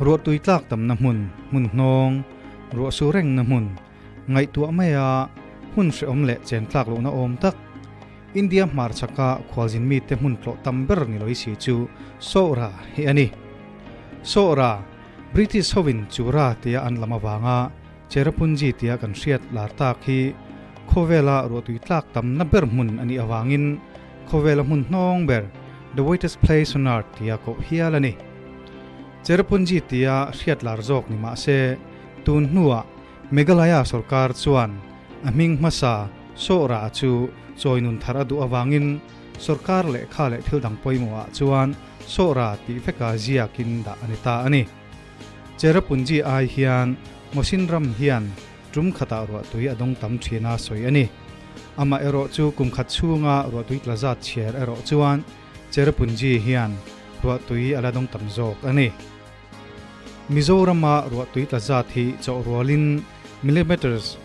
Ruahtui tlak tamna hmun, hmun hnawng, ruah su rengna hmun, ngaihtuah maia hmun hrehawm leh chen tlak lohna awm tak, India hmarchhaka khualzin mite hmun tlawh tam ber ni loi si chu Sohra hi a ni. Sohra, British hovin Chura tia an lam avanga Cherrapunji tia kan hriat lar tak hi khawvela ruahtui tlak tamna ber hmun a nih avangin khawvela hmun hnawng ber, the wettest place on earth, tia koh hial a ni. Cherrapunji tia hriat lar zawk ni mah se, tun hnuah Meghalaya sorkar chuan a hming hmasa Sohra chu chawi nun thar a duh avangin sorkar lehkha leh thil dang pawimawhah chuan Sohra tih veka ziakin dah a ni ta a ni. Cherrapunji ai hian Mawsin ram hian tum khatah ruahtui a dawng tam thin a sawi a ni. Amah erawh chu kum khat chhunga ruahtui tla zat chhiar erawh chuan Cherrapunji hian ruahtui a la dawng tam zawk a ni. Mizorama ruahtui tla zat hi chawh rualin millimetres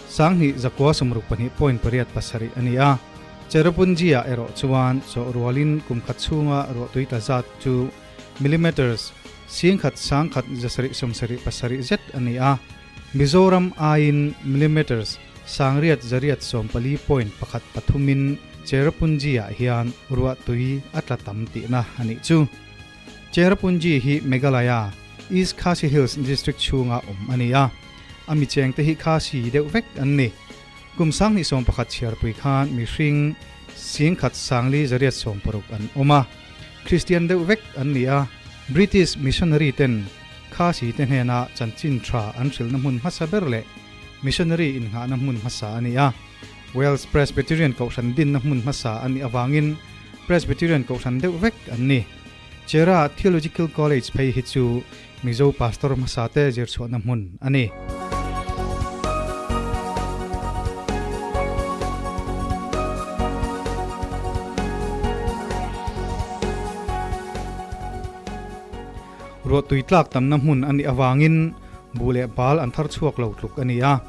2962.87 a ni a, Cherrapunji-ah erawh chuan chawh rualin kum khat chhunga ruahtui tla zat chu millimetres 11,177 zet a ni a, Mizoram aiin millimetres 8,814.13 in Cherrapunji-ah hian ruahtui a tla tam tihna a nih chu. Cherrapunji hi Meghalaya, East Khasi Hills District chhunga awm a ni a, a mi chengte hi Khasi deuh vek an ni. Kum 2011 chhiarpui khan mihring 10,480 an awm a, Kristian deuh vek an ni a, British missionary ten Khasi te hnena chanchin tha an hrilhna hmun hmasa ber leh missionary innghahna hmun hmasa a ni a. Wales Presbyterian Kohhran dinna hmun hmasa a nih avangin Presbyterian Kohhran deuh vek an ni. Chera Theological College phei hi chu Mizo Pastor hmasa te zirchhuahna hmun a ni. Ruahtui tlak tamna hmun a nih avangin buh leh bal an thar chhuak lo tluk a ni a.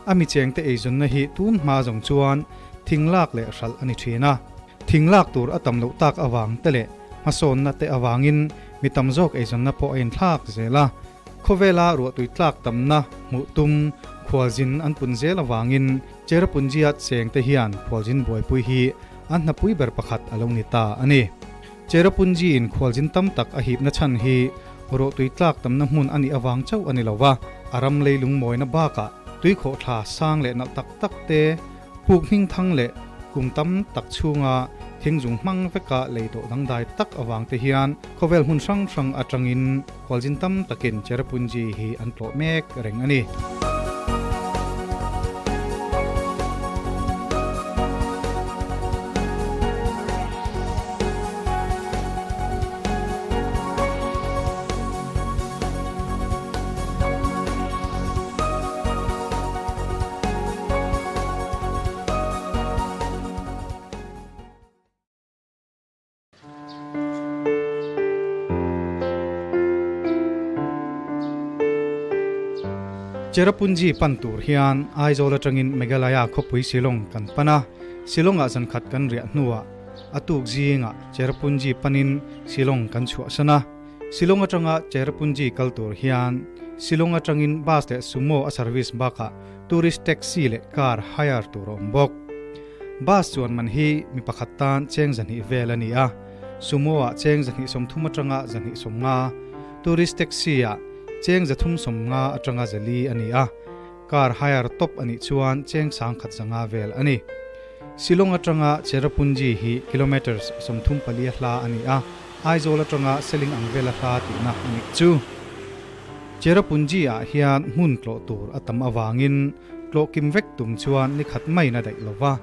A mi chengte eizawnna hi tun hma zawng chuan thing lak leh hralh a ni thin a. Thing lak tur a tam loh tak avang te leh hmasawnna te avangin mi tam zawk eizawnna pawh a inthlak zel a. Khawvela ruahtui tlak tamna hmuh tum khualzin an pun zel avangin Cherrapunji-a chengte hian khualzin buaipui hi an hnapui ber pakhat a lo ni ta a ni. Cherrapunji-in khualzin tam tak a hipna chhan hi ruahtui tlak tamna hmun a nih avang chauh a ni lo va, a ram leilung mawina bakah tuikhawhthla sang leh nalh tak tak te, Puk hming thang leh kum tam tak chhunga thingzung hmang veka lei dawh dangdai tak avang te hian khawvel hmun hrang hrang atangin khualzin tam takin Cherrapunji hi an tlawh mek reng a ni. Cherrapunji pan tur hian Aizawl atangin Meghalaya khawpui Shillong kan pan a, Shillong-ah zankhat kan riah hnuah a tuk zingah Cherrapunji panin Shillong kan chhuahsan a. Shillong atanga Cherrapunji kal tur hian Shillong atangin bus leh sumo a service bakah tourist taxi leh car hire tur a awm bawk. Bus chuan man hi mi pakhat tan cheng 200 vel a ni a, sumo ah cheng 230 atanga 250, tourist taxi ah cheng 350 atanga 400 a ni a, car hire top a nih chuan cheng 1100 vel a ni. Shillong atanga Cherrapunji hi kilometres 34 a hla a ni a, Aizawl atanga Seling ang vela hla tihna a nih chu. Cherrapunji ah hian hmun tlawh tur a tam avangin tlawh kim vek tum chuan ni khat maiin a daih lo va,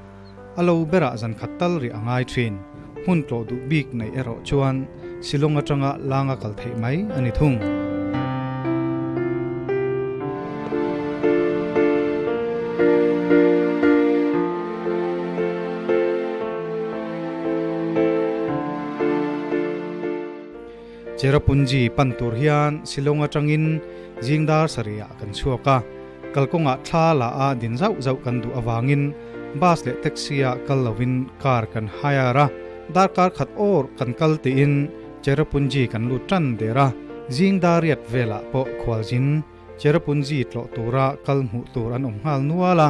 a lo berah zan khat tal rih a ngai thin. Hmun tlawh duh bik neih erawh chuan Shillong atanga langa kal theih mai a ni thung. Cherrapunji pan tur hian Shillong atangin zing dar sarihah kan chhuak a, kalkawngah thla la a din zauh zauh kan duh avangin bus leh taxi ah kal lovin car kan hire a, darkar khat awr kan kal tiin Cherrapunji kan lut tan der a. Zing dar riat velah pawh khualzin Cherrapunji tlawh tura kal hmuh tur an awm nghal nual a,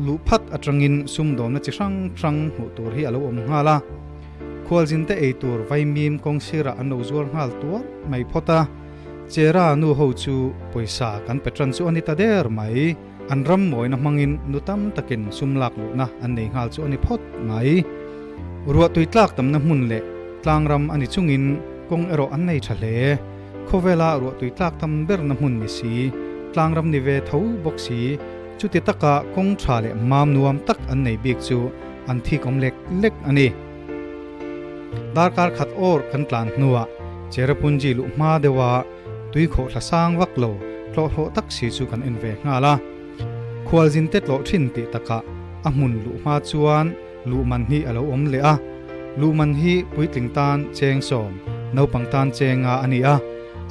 luh phat atangin sumdawnna chi hrang hrang hmuh tur hi a lo awm nghal a. Khualzin te ei tur vaimim kawng sirah an lo zuar nghal tuar mai phawt a, Chera nu ho chu pawisa kan pe tan chu a ni ta der mai. An ram mawina hmangin nu tam takin sum lak luhna an nei nghal chu a ni phawt mai. Ruah tui tlak tamna hmun leh tlangram a ni chungin kawng erawh an nei tha hle. Khawvela ruah tui tlak tam berna hmun ni si, tlangram ni ve tho bawk si, chuti taka kawng tha leh mam nuam tak an nei bik chu an thik awm lek lek a ni. Darkar khat awr kan tlan hnuah Cherrapunji luh hma deuha tui khawhthla sang vak lo tlawhhlawh tak si chu kan en ve nghal a. Khualzin te tlawh thin tih takah a hmun luh hma chuan luh man hi a lo awm leh a. Luh man hi puitling tan cheng sawm, naupang tan chenga a ni a.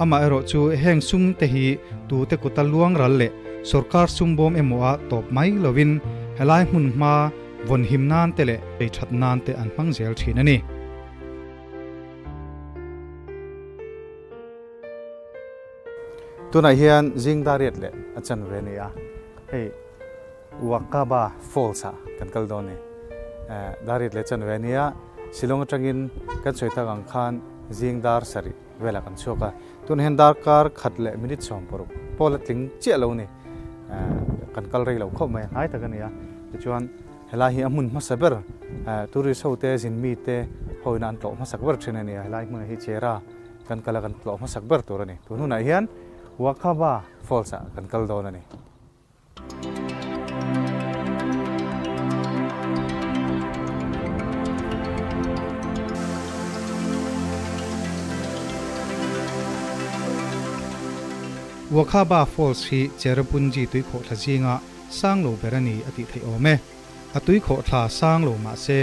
Amaherawh chu heng sum te hi tute kuta luang ral leh sorkar sum bawm emaw a tawp mai lovin helai hmun hma vawn him nan te leh ei that nan te an hmang zel thin a ni. Tunah hian zing dar riat leh a chan ve a ni a, hei Wakaba Falls ah kan kal dawn a ni. Dar riat leh chan ve a ni a, Shillong atangin kan sawi tak ang khan zing dar sarih velah kan chhuak a, tunah hian darkar khat leh minute 60 pawh la tling chiah lo a ni. Kan kal rei lo khawp mai a, hnai tak a ni a, tichuan Helai hi a hmun hmasa ber, tourist ho te, zin mi te ho ina an tlawh hmasak ber thin a ni a, helai hmunah hi Chera kan kal a, kan tlawh hmasak ber tur a ni. Tun hunah hian Wakhaba Falls ah kan kal dawn a ni. Wakhaba Falls hi Cherrapunji tuikhawhthla zinga Sang lo ber a ni a tih theih awm e. A tui khawh thla sang lo mah se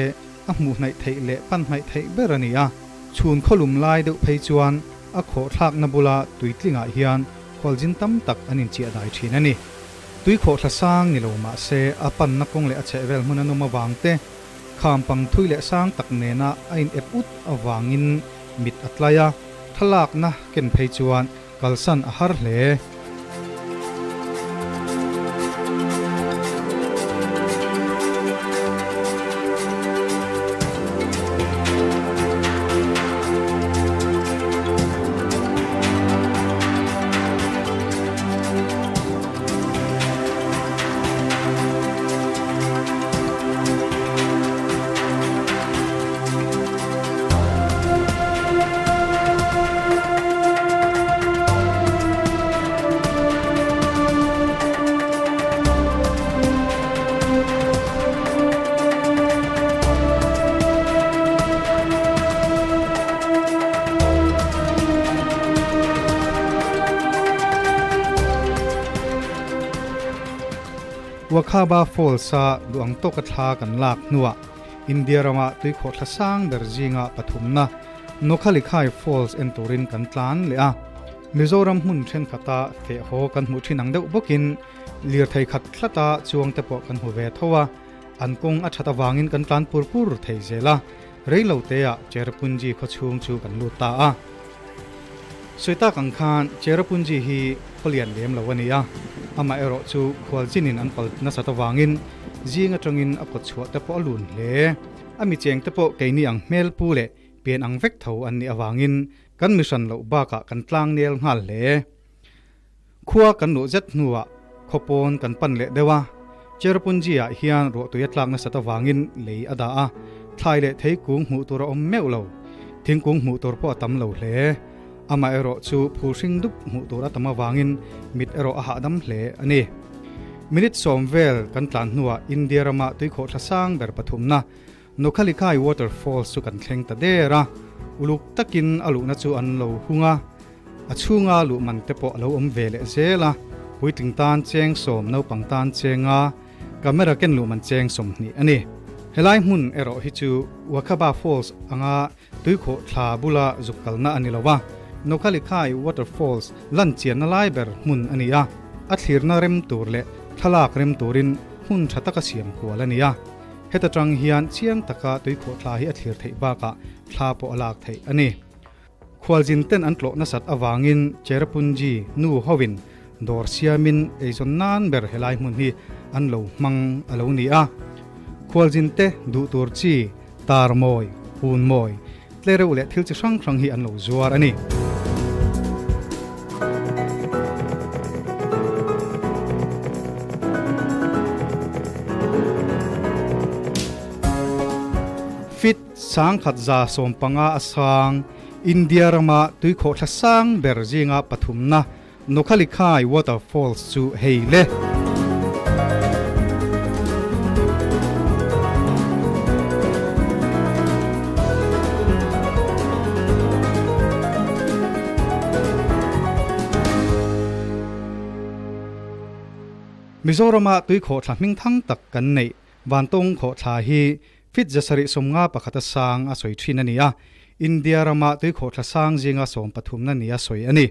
a hmuh hnaih theih leh pan hnaih theih ber a ni a. Chhun khawlum lai deuh phei chuan a khawh thlakna bula tui tlingah hian khualzin tam tak an inchiah dai thin a ni. Tui khawh thla sang ni lo mah se a panna kawng leh a chhehvel hmun a nawm avang te, kham pang thui leh sang tak nena a in ep ut avangin mit a tlai a, thlalakna ken phei chuan Kalsan a har hle. Wakhaba Falls-a duh ang tawka thla kan lak hnuah India rama tuikhawhthla sang ber zinga pathumna Nokhalikhai Falls en turin kan tlan leh a. Mizoram hmun thenkhat-a feh haw kan hmuh thin ang deuh bawkin lirthei khat tlata chuang te pawh kan hmu ve tho a, an kawng a that avangin kan tlan pur pur thei zel a, reilo teah Cherrapunji khaw chhung chu kan lut ta a. Sawi tak ang khan Cherrapunji hi khaw lian lem lo a ni a, amaherawh chu khualzinin an pal nasat avangin zing atangin a kawt chhuah te pawh a lun hle. A mi cheng te pawh keini ang hmel pu leh pian ang vek tho an nih avangin kan mi hran loh bakah kan tlang nel nghal hle. Khua kan luh zet hnuah khaw pawn kan pan leh deuh a, Cherrapunji ah hian ruahtui a tlak nasat avangin lei a dah a, thlai leh theikung hmuh tur a awm meuh lo. Thingkung hmuh tur pawh a tam lo hle. Amaherawh chu phul hring dup hmuh tur a tam avangin mit erawh a hahdam hle a ni. Minute 10 vel kan tlan hnuah India rama tuikhawhthla sang ber pathumna Nokhalikai Waterfalls chu kan thleng ta der a, uluk takin a luhna chu an lo hung a, a chhunga luh man te pawh a lo awm ve leh zel a, puitling tan cheng 10, naupang tan cheng a, camera ken luh man cheng 20 a ni. Helai hmun erawh hi chu Wakhaba Falls anga tuikhawh thla bula zuk kalna a ni lo a, Nokhalikai Waterfalls lan chianna lai ber hmun a ni a, a thlirna rem tur leh thlalak rem turin hmun tha taka siam kual a ni a. Heta tang hian chiang taka tuikhawh thla hi a thlir theih bakah thla pawh a lak theih a ni. Khualzin ten an tlawh nasat avangin Cherrapunji nu hovin dawr siamin eizawn nan ber helai hmun hi an lo hmang a lo ni a. Khualzin te duh tur chi tar mawi, hun mawi, tlereuh leh thil chi hrang hrang hi an lo zuar a ni. Fit 1115 a sang, India rama tuikhawhthla sang ber zinga pathumna Nokhalikhai Waterfalls chu hei le. Mizorama tuikhawhthla hmingthang tak kan neih Vantawng khawhthla hi feet 751 a sang a sawi thin a ni a, India rama tuikhawhthla sang zinga sawmpathumna nia sawi a ni.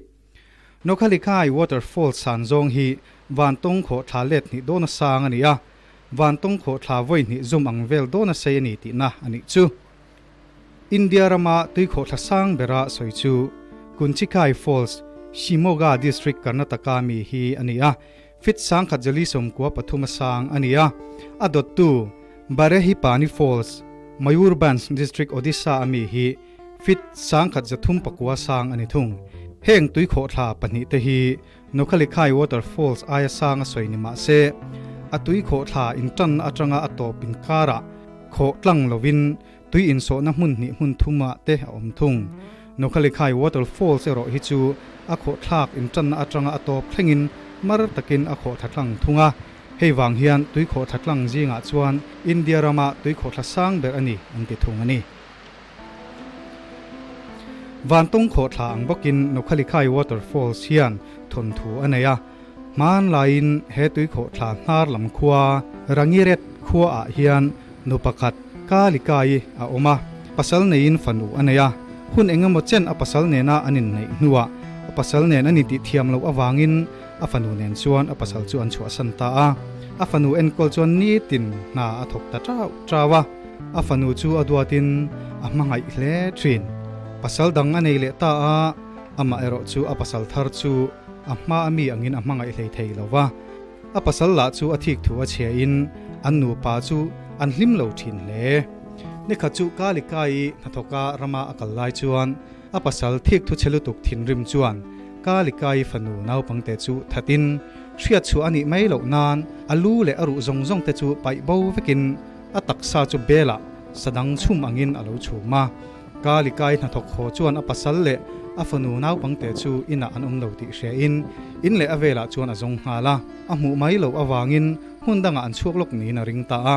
Nokhalikhai Waterfall san zawng hi Vantawng khawhthla let hnih dawna sang a ni a, Vantawng khawhthla vawi hnih zum ang vel dawna sei a ni tihna a nih chu. India rama tuikhawhthla sang bera sawi chu Kunchikai Falls, Shimoga District, Karnataka mi hi a ni a, Feet 1193 a sang a ni a, a dawttu Barehipani Falls, Mayurbhanj District, Odisha a mi hi feet 1309 sang a ni thung. Heng tuikhawhthla pahnih te hi Nokhalikhai Waterfalls aia sang a sawi ni mah se, a tuikhawhthla intan atanga a tawp inkarah khawh tlang lovin tui insawhna hmun hnih hmun thumah te a awm thung. Nokhalikhai Waterfalls erawh hi chu a khawhthlak intanna atanga a tawp thlengin mar takin a khawhthla tlang thung a. Hei vang hian tui khawhthla tlang zingah chuan India rama tui khawhthla sang ber a ni an ti thung a ni. Vantawng khawhthla ang bawkin Nokhalikhai Waterfalls hian thawnthu a nei a. Hmanlaiin he tui khawhthla hnar lam khua Rangiret khuaah hian nu pakhat Kalikai a awm a, pasal neiin fanu a nei a. Hun engemaw chen a pasal nena an inneih hnuah a pasal nen an intih thiam loh avangin a fanu nen chuan a pasal chu an chhuahsan ta a. A fanu enkawl chuan nitin hna a thawk ta chau chau a, a fanu chu a duatin a hmangaih hle thin. Pasal dang a nei leh ta a, amah erawh chu a pasal thar chu a hma a mi angin a hmangaih hlei thei lo va. A pasal lah chu a thik thu a chhia in an nupa chu an hlim lo thin hle. Nikhat chu Kalikai hnathawka rama a kal lai chuan a pasal thik thu chhe lutuk thinrim chuan Kalikai fanu naupangte chu thatin hriat chhuah a nih mai loh nan a lu leh a ruh zawng zawng te chu paih bo vekin a taksa chu belah sadang chhum angin a lo chhum a. Kalikai hnathawk haw chuan a pasal leh a fanu naupangte chu inah an awm lo tih hria in, in leh a velah chuan a zawng nghal a. A hmuh mai loh avangin hmun dangah an chhuak lawk niin a ring ta a.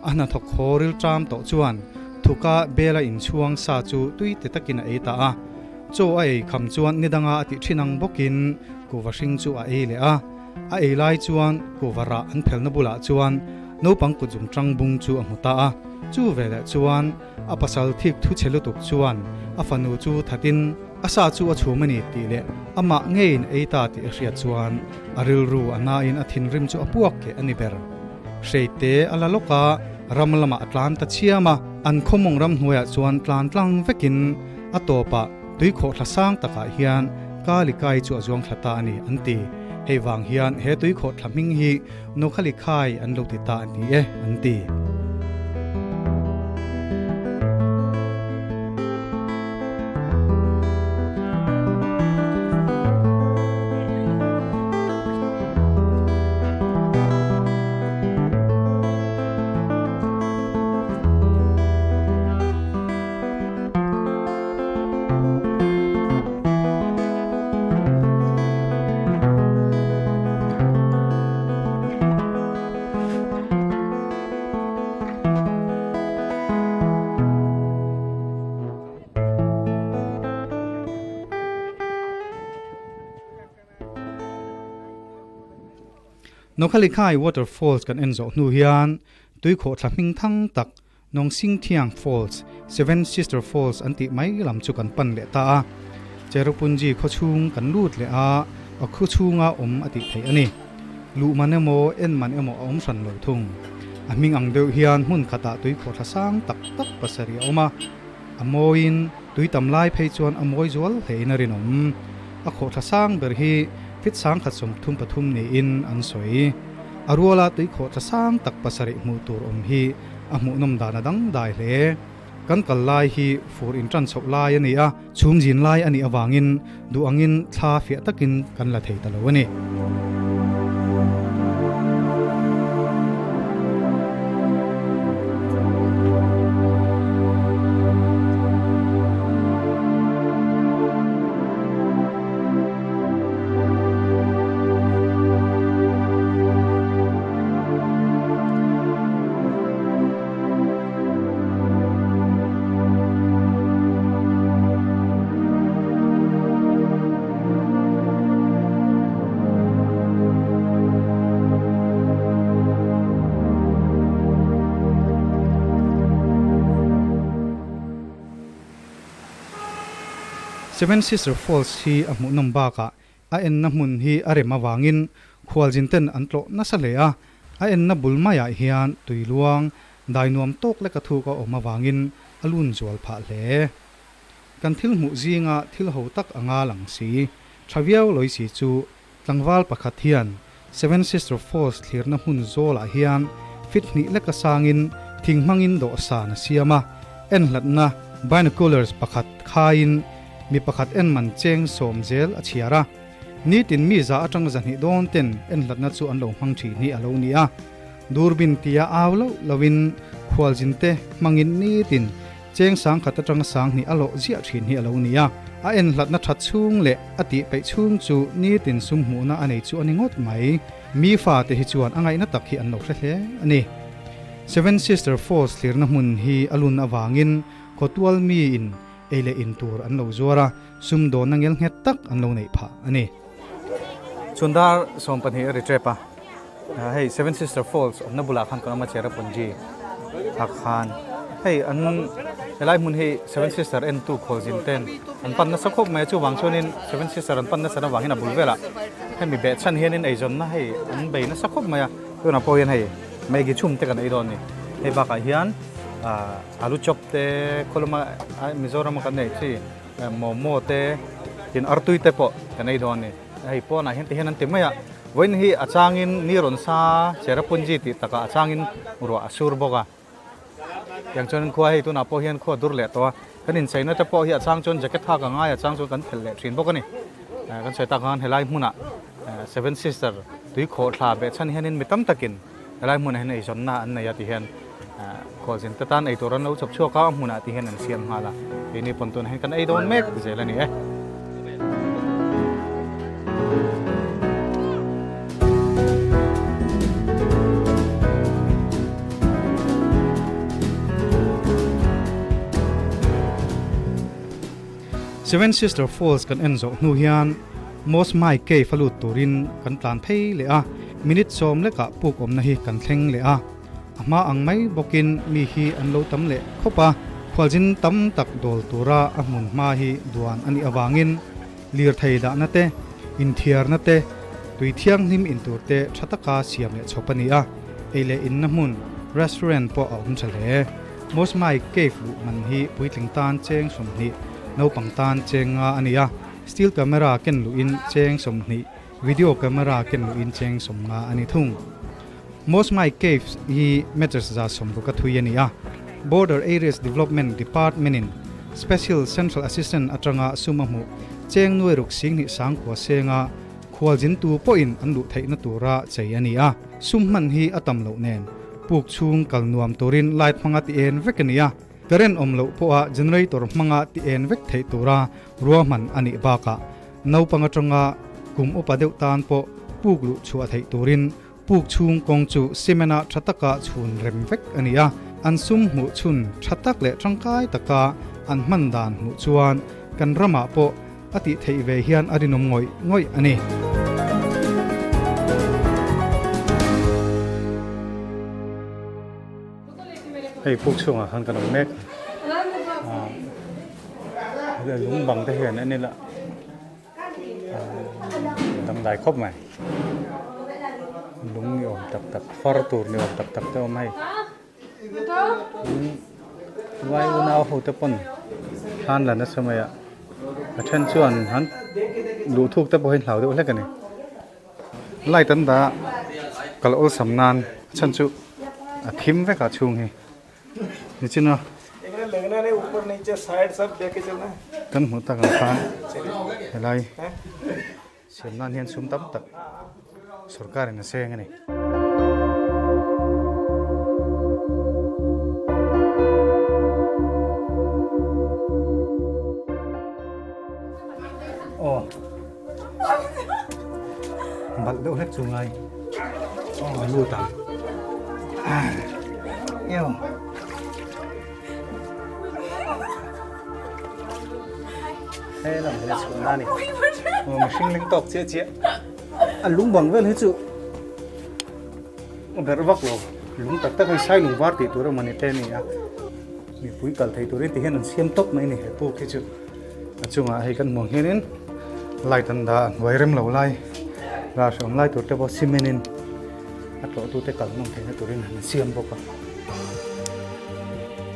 A hnathawk haw rilṭam tawh chuan thuka bela inchhuang sa chu tui ti takin a ei ta a. Chaw a ei kham chuan ni danga a tih ṭhin ang bawkin kuhva hring chu a ei leh a. A ei lai chuan kuhva rah an phelna bulah chuan naupang kutzung ṭang bung chu a hmu ta a. Chu veleh chuan A pasal thik thu chhe lutuk chuan a fanu chu thatin a sa chu a chhum a ni tih leh amah ngeiin ei ta tih a hriat chuan a rilru a nain a thinrim chu a puak keh a ni ber. Hreite a la lawk a, ram lamah a tlan ta chiam a, an khawmawng ramhnuaiah chuan tlan tlang vekin a tawpah tuikhawhthla sang takah hian Kalikai chu a zuang thla ta a ni an ti. Hei vang hian he tuikhawhthla hming hi Nokhalikhai an lo ti ta a ni e an ti. Nokhalikhai Waterfalls kan en zawh hnu hian tuikhawhthla hming thang tak Nongsingthiang Falls, Seven Sister Falls an tih mai lam chu kan pan leh ta a. Cherrapunji khaw chhung kan lut leh a, a khu chhunga awm a tih theih a ni. Luh man emaw, en man emaw a awm hran lo thung. A hming ang deuh hian hmun khatah tuikhawhthla sang tak tak pasarih a awm a, a mawiin Tui tam lai phei chuan a mawi zual hlein a rinawm. A khawhthla sang ber hi fit sangkhat 33 niin an sawi. A ruala tui khawhthla sang tak pasarih hmuh tur awm hi a hmuhnawm dan a dangdai hle. Kan kal lai hi fur intan chhoh lai a ni a, chhum zin lai a nih avangin duh angin thla fiah takin kan la thei ta lo a ni. Seven Sister Falls hi a hmuhnawm bakah a enna hmun hi a rem avangin khualzin ten an tlawh nasa hle a, a enna bul maiah hian tui luang dai nuam tawk leka thuk a awm avangin a lun zual phah hle. Kan thil hmuh zinga thil ho tak anga lang si, tha viau lawi si chu tlangval pakhat hian Seven Sister Falls thlirna hmun zawlah hian fit hnih leka sangin thing hmangin dawhsan a siam a, en hlatna binoculars pakhat khaiin mi pakhat en man cheng sawm zel a chhiar a. Nitin mi za atang 200 dawn ten en hlatna chu an lo hmang thin hi a lo ni a. Durbin tia au lo lovin khualzin te hmangin nitin cheng 1,000 atang 2,000 a lo ziah thin hi a lo ni a. A en hlatna that chung leh a ti peih chung chu nitin sum hmuhna a nei chu ani ngawt mai. Mi fa te hi chuan a ngaihna tak hi an lo hre hle a ni. Seven Sister Falls thlirna hmun hi a lun awangin khawtual mi in ei leh in tur an lo zuar a, sum dawn na ngel nghet tak an lo nei phah a ni. Chundar 12 a ri trep a. Hei Seven Sister Falls awmna bulah khan kan awm a Cherrapunji ah khan hei an helai hmun hi Seven Sister en tu khawlzin ten an pan nasa khawp mai a, chuvang chuanin Seven Sister an pan nasa avangin a bul velah hemi beh chhan hianin eizawnna hei an bei nasa khawp mai a, tunah pawh hian hei Maggi chhum te kan ei dawn a ni. Hei bakah hian alu chop te khawlama Mizoram a kan nei chi momo te tin artui te pawh kan ei dawn a ni. Hei pawnah hian ti hian an ti mai a, vawiin hi a changin ni rawn sa Cherrapunji tih takah a changin ruah a sur bawk a. Tiang chuan khua hei tunah pawh hian khua dur leh tawh a, kan incheina te pawh hi a chang chuan jacket hak a ngai a chang chuan kan phelh leh thin bawk a ni. Kan sawi tak khan helai hmunah Seven Sister tui khawhthla beh chhan hianin mi tam takin helai hmunah hian eizawnna an nei a ti hian khualzin te tan eitur an lo chawp chhuak a, a hmunah ti hian an siam nghal a, keini pawn tunah hian kan ei dawn mek zel a ni e. Seven Sister Falls kan en zawh hnu hian Mawsmai Cave a lut turin kan tlan phei leh a, minute 10 lekah puk awmna hi kan thleng leh a. A hma ang mai bawkin mi hi an lo tam leh khawp a, khualzin tam tak dawl tura a hmun hma hi duan a nih avangin lir thei dahna te, inthiarna te, tui thianghlim in tur te tha taka siam leh chhawp a ni a, ei leh inna hmun, restaurant, pawh a awm tha hle. Mawsmai Cave luh man hi puitling tan cheng 20, naupang tan cheng 5 a ni a, still camera ken luhin cheng 20, video camera ken luhin cheng 50 a ni thung. Mawsmai Caves hi meters 160 a thui a ni a, Border Areas Development Department in Special Central Assistant atanga sum a hmuh cheng nuai ruk sing hnih sang kua senga khualzin tu pawhin an luh theihna tura chei a ni a, sum hman hi a tam loh nen puk chhung kal nuam turin light hmanga ti en vek a ni a, current awm loh pawha generator hmanga ti en vek theih tura rua hman a nih bakah naupang atanga kum upa deuh tan pawh puk luh chhuah theih turin puk chhung kawng chu cement a tha taka chhun rem vek a ni a, an sum hmuh chhun tha tak leh tangkai taka an hman dan hmuh chuan kan ramah pawh a tih theih ve hian a rinawm ngawih ngawih a ni. Hei puk chhungah khan kan awm mek a, lung bang te hian en ila dangdai khawp mai, lung ni awm tak tak far tur ni awm tak tak te awm hei. Vai unau ho te pawn Thlan la nasa mai a, a then chuan han luh thuk te pawh hi hlau deuh hlek a ni. Light an dah a, kal awlsam nan a chhan chu a thim vek a chhung hi nichin a kan hmuh tak ang khan helai siam nan hian sum tam tak sorkar in a seng a ni. Aw balh deuh hlek chu ngai aw a lut ang eo he lam hi a chhuah na a ni aw mihring ling tawk chiah chiah a lung bang vel hi chu a berh vak lo lung tak tak hei sai lung var tih tur emaw ni te a ni a mipui kal thei turin ti hian an siam tawp mai a ni he puk hi chu. A chungah hei kan hmuh hianin light an dah a hnuai rem lo lai ral hreawm lai tur te pawh cement in a tlawh tu te kal nawm theihna turin an siam bawk a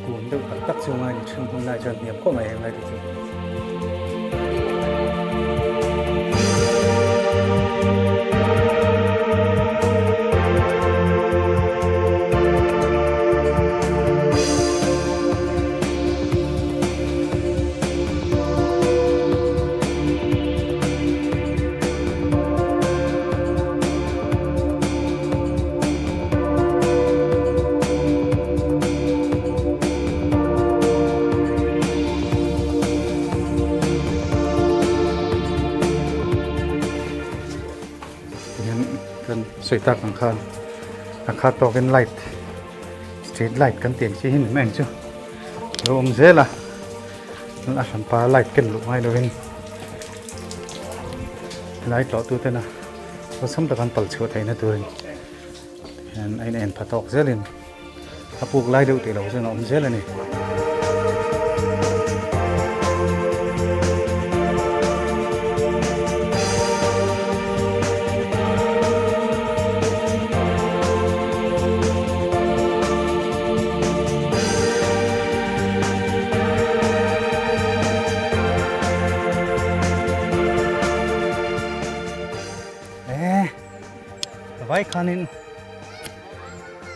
kun deuh tak tak chu ngai ni thin hun lai chuan hniam khawp mai heng lai te chu. Kan sawi tak ang khan a khat tawkin light street light kan tih ang chi hi ni mai ang chu lo awm zel a. A hranpa light ken luh ngai lovin helai tlawh tu tena awlsam taka an pal chhuah theihna turin hian a in en pha tawk zelin a puk lai deuh tih loh chuan a awm zel a ni. E vai khanin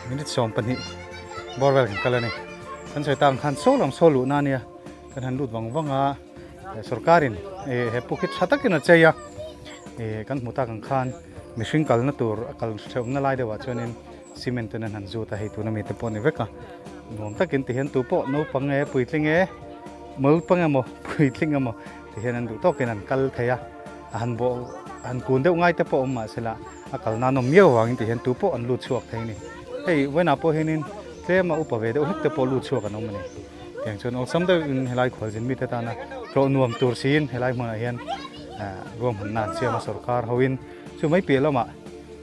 minute 12 bawr vel kan kal a ni kan sawi tak ang khan saw lam saw luhna ania kan han lut vang vang a sorkarin he puk hi tha takin a chei a kan hmu tak ang khan mihring kalna tur a kal hrehawmna lai deuhah chuanin Cement ten an han zut a, hei tuna mite pawh a ni vek a, nuam takin ti hian tupawh naupang nge puitling nge naupang emaw puitling emaw ti hian an duh tawkin an kal thei a, a han bawh han kun deuh ngai te pawh awm mahse la a kal nan awm miau avangin ti hian tupawh an lut chhuak thei a ni. Hei vawiinah pawh hianin tlema upa ve deuh hlek te pawh lut chhuak an awm a ni. Tiang chuan awlsam deuhin helai khualzin mite tana tlawh nuam tur siin helai hmunah hian ruahmanna an siam a sorkar hoin chu mai piah lamah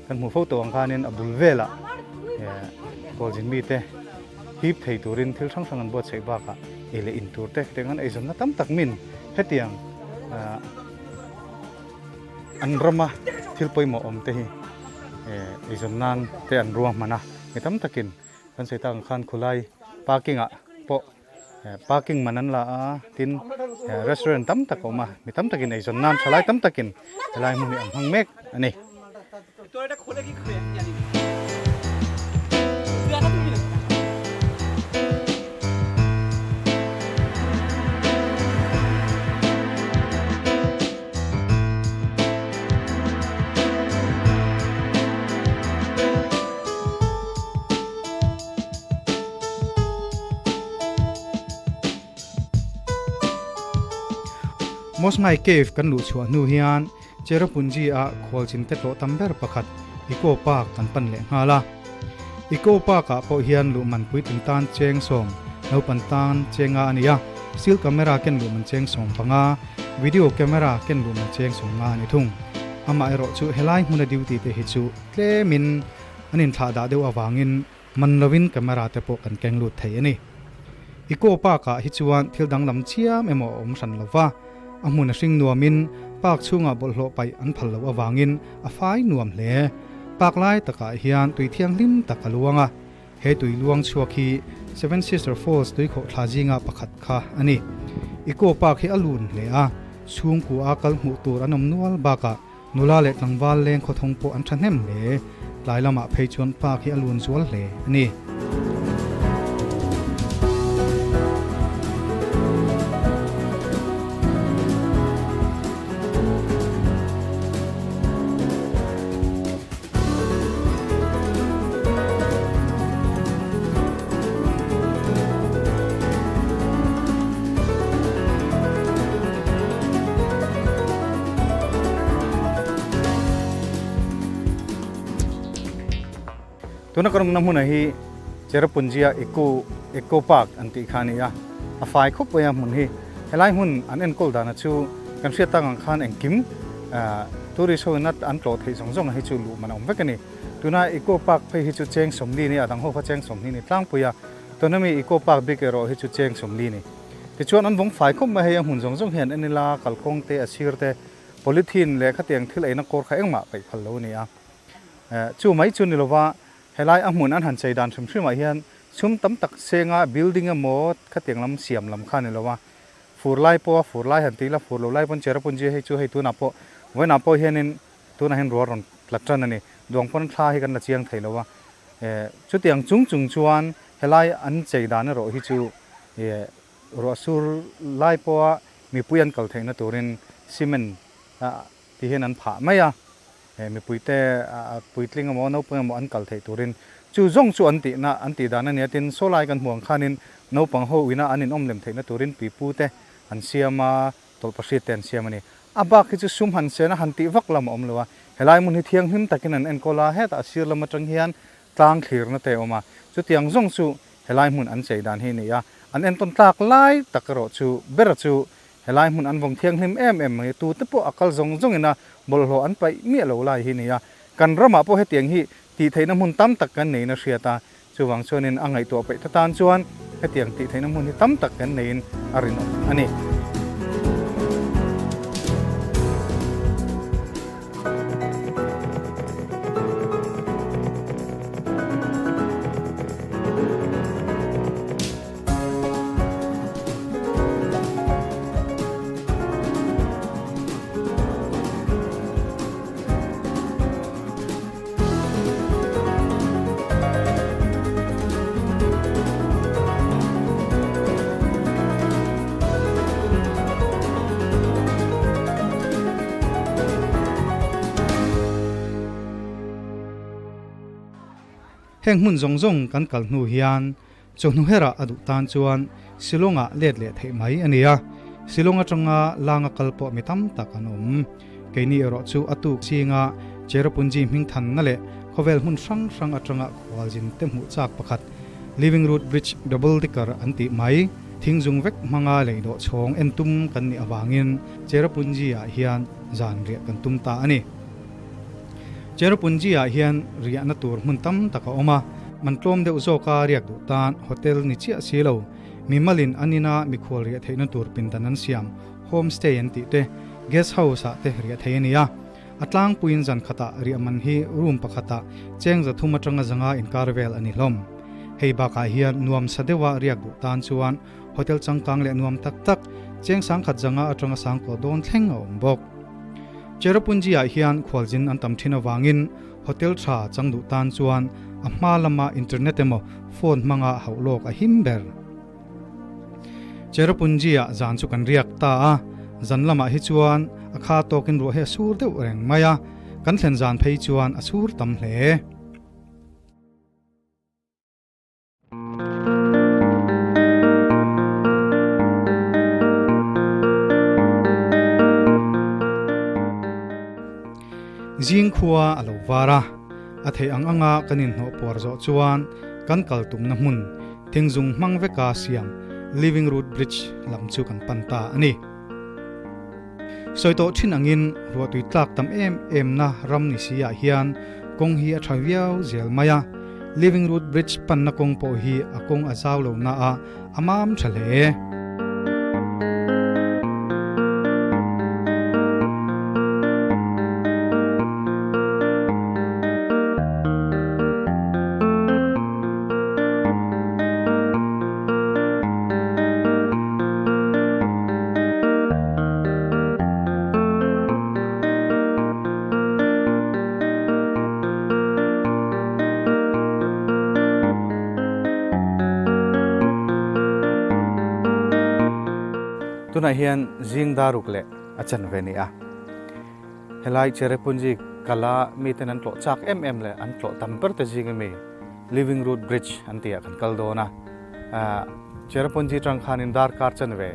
Kan hmuh fo tawh ang khanin a bul velah kawlzin mite hip thei turin thil hrang hrang an buatsaih bakah ei leh in tur te hetiang an eizawnna tam tak min hetiang an rama thil pawimawh awm te hi eizawn nan te an ruahman a, mi tam takin kan sawi tak ang khan khulai parking ah pawh parking man an la a tin restaurant tam tak a awm a mi tam takin eizawn nan thalai tam takin helai hmun hi an hmang mek a ni. Mosngai Cave kan luh chhuah hnu hian Cherrapunji ah khualchin te tlawh tam ber pakhat Eco Park kan pan leh nghal a. Eco Park ah pawh hian luh man puitling tan cheng sawm, naupan tan chenga a ni a, still camera ken luh man cheng sawm panga, video camera ken luh man cheng sawm nga a ni thung. Amaherawh chu helai hmuna duty te hi chu tlemin An inthlah dah deuh avangin man lovin camera te pawh kan keng lut thei a ni. Eco Park ah hi chuan thil danglam chiam emaw a awm hran lo va, a hmun a hring nuamin park chhungah bawlhhlawh paih an phal loh avangin a fai nuam hle. Park lai takah hian tui thianghlim tak a luang a, he tui luang chhuak hi Seven Sister Falls tuikhawhthla zinga pakhat kha a ni. Eco Park hi a lun hle a, chhungkua a kal hmuh tur an awm nual bakah nula leh tlangval leng khawthawng pawh an thahnem hle. Tlai lamah phei chuan park hi a lun zual hle a ni. Tuna kan awmna hmunah hi Cherrapunji-a Eco Eco Park an tih kha a ni a, a fai khawp mai a hmun hi. Helai hmun an enkawl dana chu kan hriat tak ang khan engkim tourist ho ina an tlawh theih zawng zawng hi chu luh man a awm vek a ni. Tuna Eco Park phei hi chu cheng sawmli a ni a, dang ho kha cheng sawmhnih a ni tlangpui a, tuna mi Eco Park bik erawh hi chu cheng sawmli a ni. Tichuan an vawng fai khawp mai hei a hmun zawng zawng hian en ila kalkawng te a sir te polythene leh khatiang thil eina kawr kha engmah peih phal lo a ni a. Chu mai chu ni lova helai a hmun an han chei dan hrim hrimah hian chhum tam tak senga building emaw khatiang lam siam lam kha a ni lova, fur lai pawha fur lai han ti ila fur lo lai pawn Cherrapunji hei chu hei tunah pawh vawiinah pawh hianin tunah hian ruah rawn tla tan a ni. Duang pawn thla hi kan la chiang thei lo a, chutiang chung chung chuan helai an chei dan erawh hi chu ruah sur lai pawha mipui an kal theihna turin cement ti hian an phah mai a, mipuite puitling emaw naupang emaw an kal theih turin chu zawng chu an tihna an tih dan a nia tin saw lai kan hmuh ang khanin naupang ho ina an inawm lem theihna turin pipu te an siam a, tawlhpahriat te an siam a ni. A bak hi chu sum han sen a han tih vak lam a awm lo a, helai hmun hi thianghlim takin an enkawl a, hetah a sir lam atang hian tlang thlirna te a awm a, chutiang zawng chu helai hmun an chei dan hi a ni a, an entawn tlak lai tak erawh chu ber chu Helai hmun an vawng thianghlim em em mai, tute pawh a kal zawng zawngin a bawlhhlawh an paih miah lo lai hi nia. Kan ramah pawh hetiang hi tih theihna hmun tam tak kan neiin a hriat a, chuvang chuanin a ngaihtuah peih ta tan chuan hetiang tih theihna hmun hi tam tak kan neiin a rinawm a ni. Heng hmun zawng zawng kan kal hnu hian Chawhnu herah a duh tan chuan Shillong-ah let leh theih mai a ni a, Shillong atanga langa kal pawh mi tam tak an awm. Keini erawh chu a tuk zinga Cherrapunji hming thanna leh khawvel hmun hrang hrang atanga khualzin te hmuh chak pakhat Living Root Bridge Double Decker an tih mai, thingzung vek hmanga lei dawh chhawng en tum kan nih avangin Cherrapunji-ah hian zan riah kan tum ta a ni. Cherrapunji-ah hian riahna tur hmun tam tak a awm a, man tlawm deuh zawka riak duh tan hotel ni chiah si lo. Mimalin an ina mikhual riah theihna tur pindan an siam, homestay an tih te, guest house-ah te riah thei a ni a. A tlangpuiin zan khatah riah man hi room pakhatah cheng zathum atanga zanga inkar vel a ni hlawm. Hei bakah hian nuam sa deuha riak duh tan chuan hotel changkang leh nuam tak tak cheng sangkhat zanga atanga sangkaw dawn thleng a awm bawk. Cherrapunji-ah hian khualzin an tam thin avangin hotel tha chang duh tan chuan a hma lama internet emaw phone hmanga hauh lawk a him ber. Cherrapunji-ah zan chu kan riak ta a, zan lamah hi chuan a kha tawkin ruah hi a sur deuh reng mai a, kan thlen zan phei chuan a sur tam hle. Zing khua a lo var a, a theih ang anga kan inhnawh puar zawh chuan kan kal tumna hmun thingzung hmang veka siam Living Root Bridge lam chu kan pan ta a ni. Sawi tawh thin angin ruahtui tlak tam em emna ram ni si ah hian kawng hi a tha viau zel mai a, Living Root Bridge panna kawng pawh hi a kawng a zau lo na a, a mam tha hle. Tunah hian zing daruk leh a chan ve ni a. Helai Cherrapunji kala miten an tlawh chak em em leh an tlawh tam ber te zing ami Living Root Bridge an tih ah kan kal dawn a. Cherrapunji tang khanin darkar chanve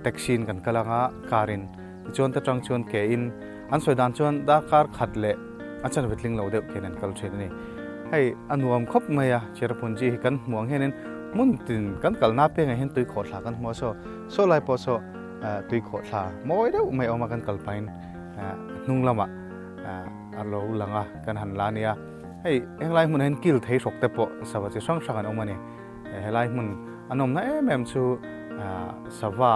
taxi in kan kal anga car in tichuan ta tang chuan ke in an sawi dan chuan darkar khat leh a chanve tling lo deuh khian an kal thin a ni. Hei a nuam khawp mai a, Cherrapunji hi kan hmuh ang hianin hmun tin kan kalna pengah hian tui khawhthla kan hmu a saw saw lai pawh saw tui khawhthla mawi deuh mai a awm a kan kal pahin hnung lamah a lo lang a kan han la nia. Hei henglai hmunah hian kil thei hrawk te pawh sava chi hrang hrang an awm a ni. Helai hmun a nawmna em em chu sava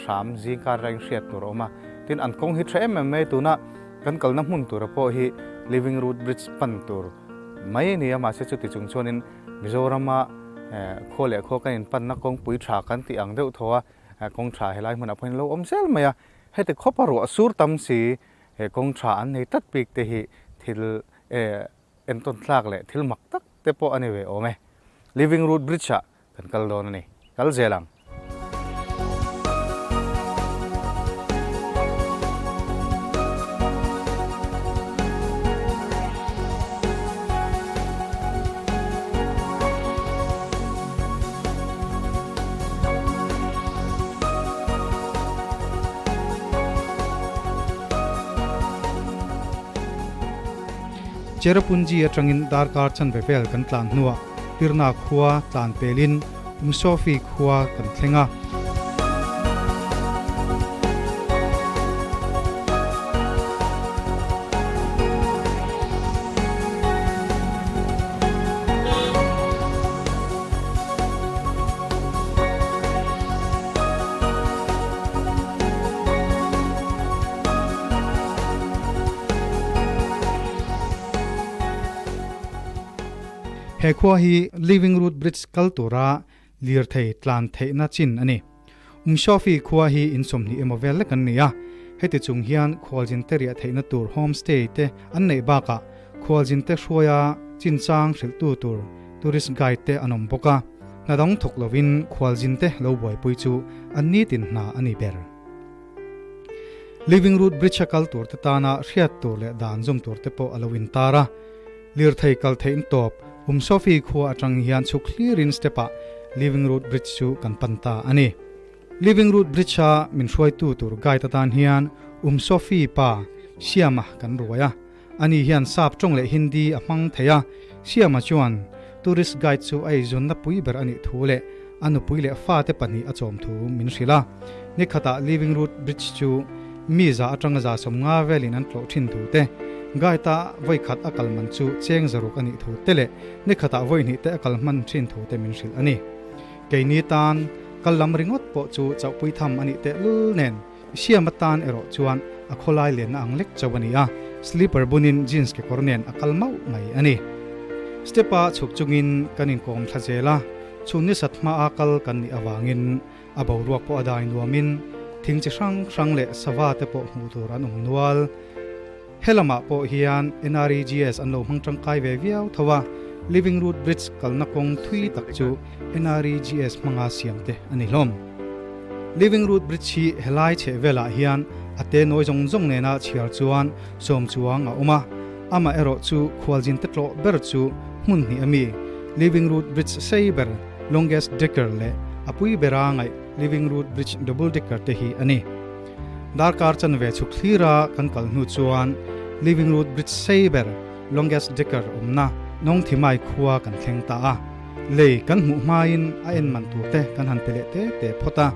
hram zingkar reng hriat tur a awm a. Tin an kawng hi tha em em mai tuna kan kalna hmun tura pawh hi Living Root Bridge pan tur mai a ni a mahse chuti chung chuanin Mizorama khaw leh khaw kan inpanna kawngpui tha kan tih ang deuh tho a kawng tha helai hmunah pawhin lo awm zel mai a. Heti khawpa ruah sur tam si he kawng tha an nei tlat bik te hi thil entawn tlak leh thil mak tak te pawh a ni ve awm e. Living Root Bridge ah kan kal dawn a ni. Kal zel ang. Cherrapunji atangin darkar chanve vel kan tlan hnuah Pirna khua tlan pelin Umsofi khua kan thleng a. He khua hi Living Root Bridge kal tura lirthei tlan theihna chin a ni. Umshofi khua hi in 20 emaw vel lek an ni a, heti chung hian khualzin te riah theihna tur homestay te an neih bakah khualzin te hruaia chinchang hrilhtu tur tourist guide te an awm bawk a, hna dang thawk lovin khualzin te lo buaipui chu an nitin hna a ni ber. Living Root Bridge a kal tur te tana hriat tur leh dan zawm tur te pawh a lo intar a, lirthei kal theih tawp Umsofi khua atang hian chhuk hlirin step ah Living Root Bridge chu kan pan ta a ni. Living Root Bridge a min hruaitu tur guide atan hian Umsofi pa Siama kan ruai a, ani hian sap tawng leh Hindi a hmang thei a, Siama chuan tourist guide chu a eizawnna pui ber a nih thu leh a nupui leh fate pahnih a chawm thu min hrilh a. Nikhatah Living Root Bridge chu mi za atanga za 50 velin an tlawh thin thu te, guide-a vawi khat a kal man chu cheng zaruk a nih thu te leh nikhatah vawi hnih te a kal hman thin thu te min hrilh a ni. Keini tan kal lam ringawt pawh chu chauhpui tham a nih tehlul nen Siam atan erawh chuan a khawlai lenna ang lek chauh a ni a, slipper bunin jeans kekawr nen a kal mauh mai a ni. Step-a chhuk chungin kan inkawm thla zel a, chhun ni sat hmaa kal kan nih avangin a boruak pawh a dai nuamin thing chi hrang hrang leh sava te pawh hmuh tur an awm nual. He lamah pawh hian NREGS an lo hmang tangkai ve viau tho a, Living Root Bridge kalna kawng thui tak chu NREGS hmanga siam te a ni hlawm. Living Root Bridge hi helai chheh velah hian a te nawi zawng zawng nena chhiar chuan sawm chuang a awm a, amaherawh chu khualzin te tlawh ber chu hmun hnih a mi, Living Root Bridge sei ber, Longest Decker, leh a pui bera ngaih Living Root Bridge Double Decker te hi a ni. Darkar chanve chhuk thlira kan kal hnu chuan Living Root Bridge sei ber, Longest Decker, awmna Nongthimai khua kan thleng ta a. Lei kan hmuh hmain a en man tur te kan han pe leh te te phawt a.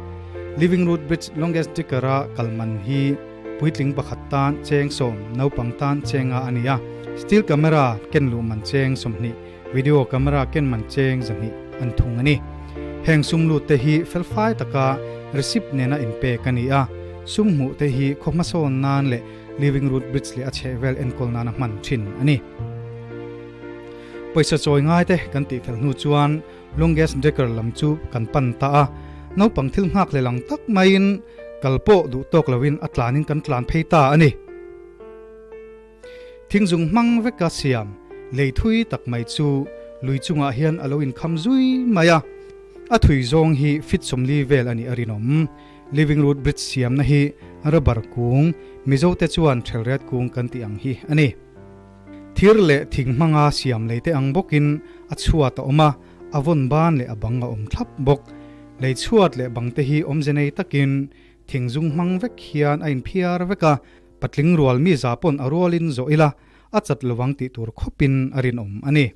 Living Root Bridge Longest Decker-a kal man hi puitling pakhat tan cheng 10, naupang tan chenga a ni a. Still camera ken luh man cheng 20, video camera ken man cheng 200 an thung a ni. Heng sum lut te hi felfai taka receipt nena inpek a ni a, sum hmuh te hi khaw hmasawn nan leh Living Root Bridge leh a chhehvel enkawl nana hman thin a ni. Pawisa chawi ngai te kan tih fel hnu chuan Longest Decker lam chu kan pan ta a, naupang thil nghak leh lang tak maiin kal pawh duh tawk loin a tlanin kan tlan phei ta a ni. Thingzung hmang veka siam lei thui tak mai chu lui chungah hian a lo inkham zui mai a, a thui zawng hi feet 40 vel a nih a rinawm. Living Root Bridge siamna hi rubber kung, Mizote chuan thelriat kung kan tih ang hi a ni. Thir leh thing hmanga siam lei te ang bawkin a chhuat a awm a, a vawn ban leh a bang a awm thlap bawk. Lei chhuat leh bang te hi awmze nei takin thing zung hmang vek hian a inphiar vek a, patling rual mi za pawn a rualin zawh ila a chat lovang tih tur khawpin a rinawm a ni.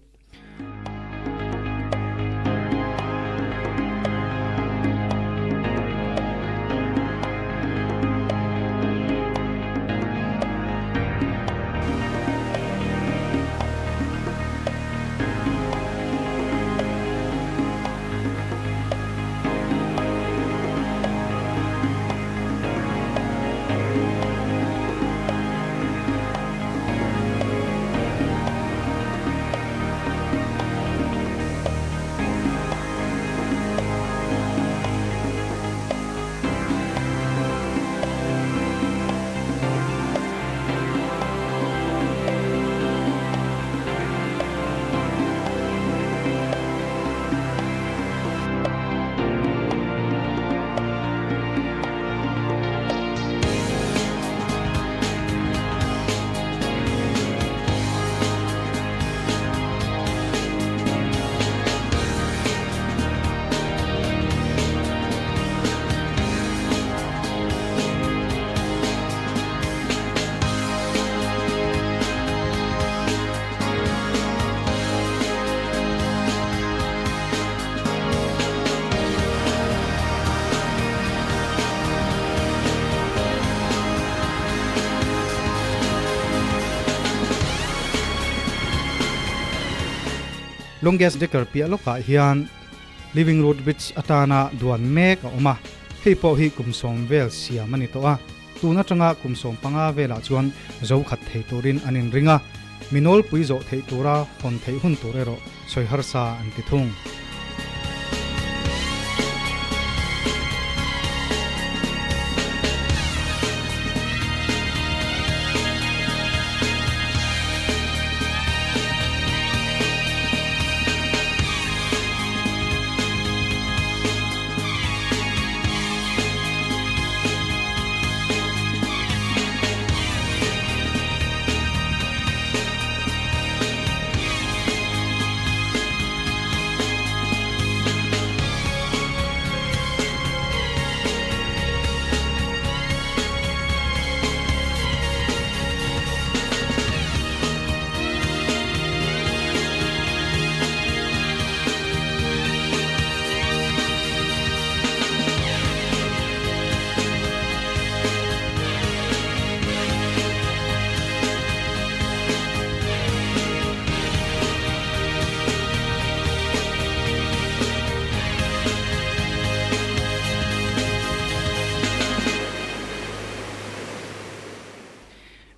Longest Decker piah lawkah hian Living Root Bridge atana duan mek a awm a, hei pawh hi kum sawm vel siam a ni tawh a. Tun atanga kum 15 velah chuan zo khat thei turin an inring a, mi nawlpui zawh theih tura hawn theih hun tur erawh sawi harsa an ti thung.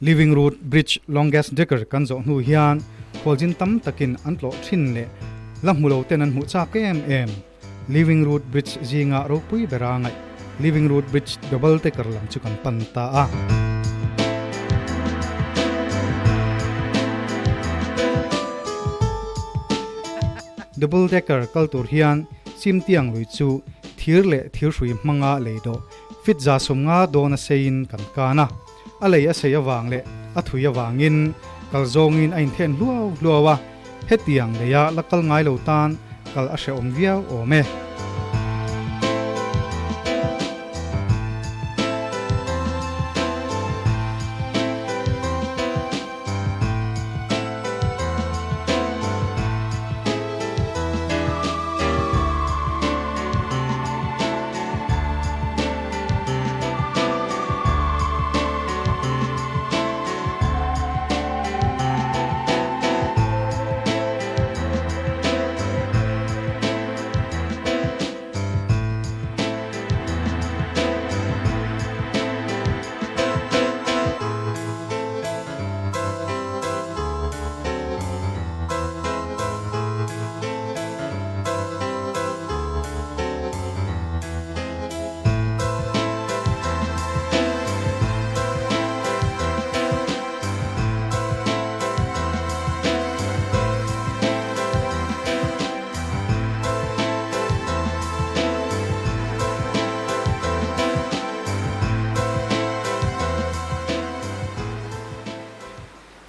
Living Root Bridge Longest Decker kan zawh hnu hian khualzin tam takin an tlawh thin leh la hmu lo ten an hmuh chak em em. Living Root Bridge zinga ropui bera ngaih Living Root Bridge Double Decker lam chu kan pan ta a. Double Decker kal tur hian Simtiang lui chu thir leh thirhrui hmanga lei dawh fit 150 dawn a seiin kan kan a. A lei a sei avang leh a thui avangin kal zawngin a inthen hluau hluau a, hetiang leia la kal ngai lo tan kal a hrehawm viau awm e.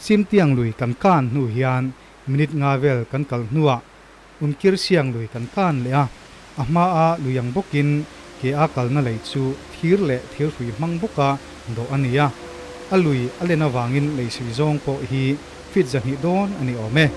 Simtiang lui kan kan hnu hian minute nga vel kan kal hnuah Umkir siang lui kan kan leh a, a hmaa lui ang bawkin ke a kalna lei chu thir leh thirhrui hmang bawka dawh a ni a, a lui a len avangin lei sui zawng pawh hi feet 200 dawn a ni awm e.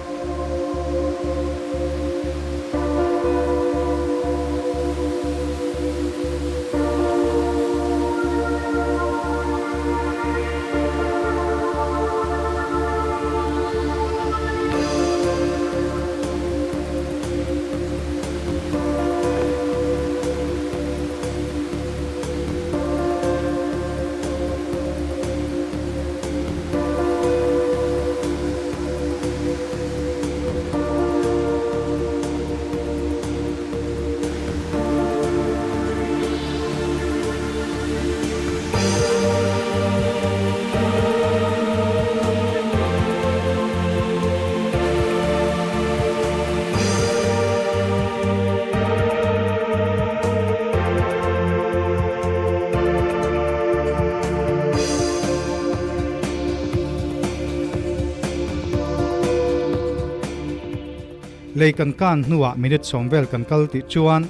Lei kan kan hnuah minute 10 vel kan kal tih chuan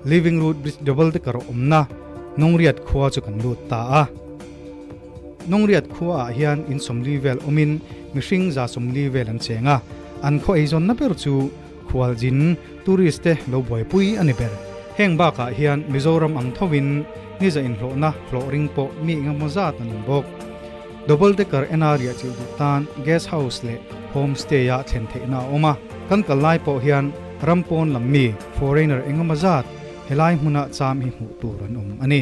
Living Root Bridge Double Decker awmna Nongriat khua chu kan lut ta a. Nongriat khua ah hian in 40 vel awmin mihring 140 vel an cheng a, an khaw eizawn na ber chu khualjin tourist te lo buaipui a ni ber. Heng bakah hian Mizoram ang thovin niza inhlawhna hlawh ring pawh mi engemaw zat an awm bawk. Double Decker ena riah chilh duh tan guest house leh homestay ah thlen theihna a awm a, kan kal lai pawh hian ram pawn lam mi foreigner engemaw zat helai hmuna cham hi hmuh tur an awm a ni.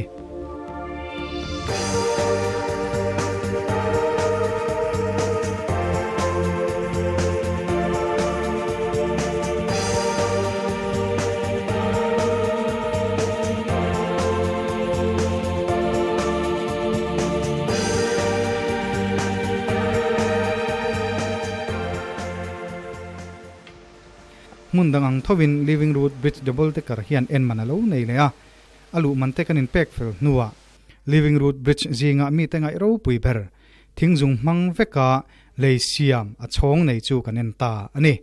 Hmun dang ang thovin Living Root Bridge Double Decker hian en man a lo nei leh a, a luh man te kan inpek fel hnuah Living Root Bridge zingah mite ngaih ropui ber thingzung hmang veka lei siam a chhawng nei chu kan en ta a ni.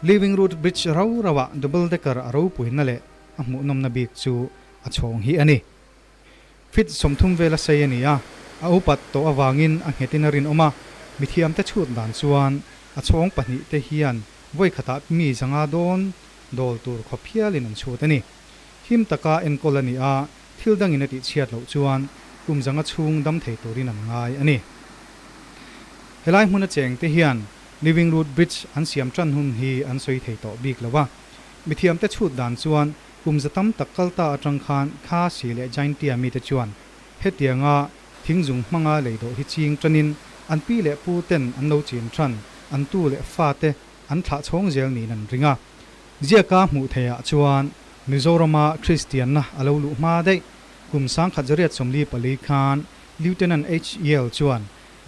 Living Root Bridge rau rauah double decker a ropuina leh a hmuhnawmna bik chu a chhawng hi a ni. Feet 30 vel a sei a ni a, a upat tawh avangin a nghetin a rinawm a, mithiamte chhut dan chuan a chhawng pahnih te hian vawi khatah mi 500 dawn dawl tur khawp hialin an chhut a ni. Him taka enkawl a ni a, thil dangin a tihchhiat loh chuan kum 500 chhung dam thei turin an ngai a ni. Helai hmun a cheng te hian Living Root Bridge an siam tan hun hi an sawi thei tawh bik lo a, mithiamte chhut dan chuan kum za tam tak kal ta atang khan Khasi leh Jaintia mite chuan hetianga thingzung hmanga lei dawh hi ching tanin an pi leh pu ten an lo chin than, an tu leh fa te an thlah chhawng zel niin an ring a. Ziaka hmuh theiah chuan Mizorama Kristian na a lo luh hma daih kum 1944 khan Lieutenant H. Yale chuan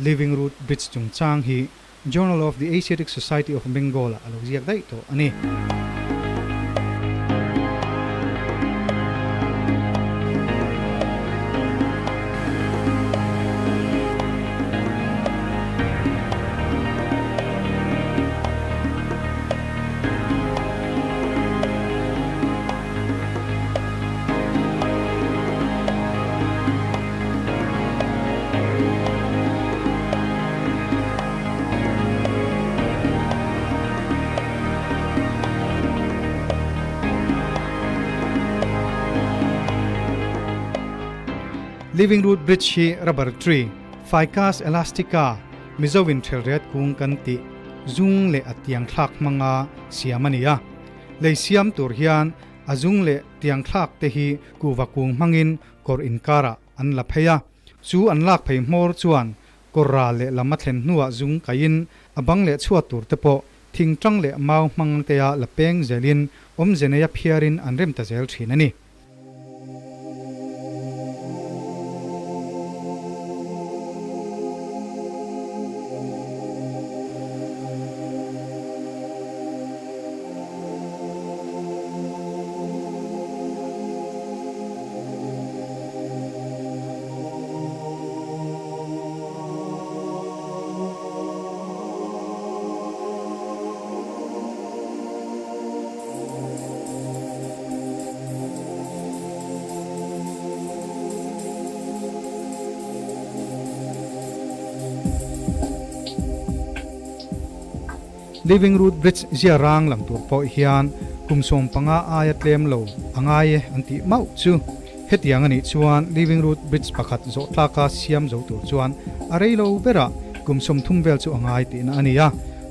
Living Root Bridge chungchang hi Journal of the Asiatic Society of Bengal a lo ziak daih tawh a ni. Living Root Bridge hi rubber tree, Ficus elastica, Mizo-in thelret kung kan tih zung leh a tiang thlak hmanga siam a ni a. Lei siam tur hian a zung leh tiang thlak te hi kuhva kung hmangin kawr inkarah an la phei a. Chu an lak phei hmawr chuan kawr ral leh lam a thlen hnuah zung kaiin a bang leh chhuat tur te pawh thingtang leh mau hmang tea la peng zelin awmze neia phiarin an rem ta zel thin a ni. Living Root Bridge zia rang lang tur pawh hian kum 15 aia tlem lo a ngai e an tih mauh chu. Hetiang a nih chuan Living Root Bridge pakhat zawh tlaka siam zo tur chuan a rei lo berah kum 30 vel chu a ngai tihna a ni a.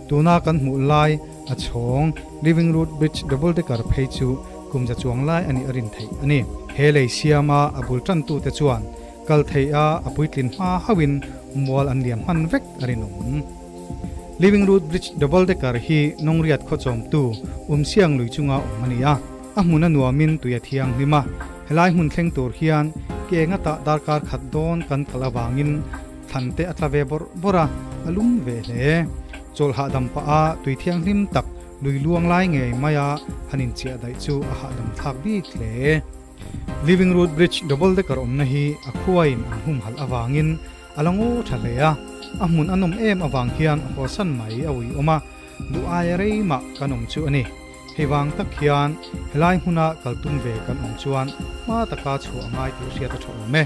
Tuna kan hmuh lai a chhawng Living Root Bridge Double Decker phei chu kum za chuang lai a nih a rin theih a ni. He lei siama a bul tantute chuan kal theih a a puitlin hma hauhin mual an liam hman vek a rinawm. Living Root Bridge Double Decker hi Nongriat khawchawmtu Umsiang lui chunga awm a ni a, a hmun a nuamin tui a thianghlim a. Helai hmun thleng tur hian ke enga tah darkar khat dawn kan kal avangin thlan te a tla ve bawrh bawrh a, a lum ve hle. Chawlh hahdam pah a tui thianghlim tak lui luang lai ngei maia han inchiah daih chu a hahdam thlak bik hle. Living Root Bridge Double Decker awmna hi a khuaiin an humhalh avangin a la ngaw tha hle a, a hmun a nawm em avang hian hawsan mai a ui awm a, duh aia rei mah kan awm chu a ni. Hei vang tak hian helai hmuna kal tum ve kan awm chuan hma taka chhuah a ngai tih hriat a tha awm e.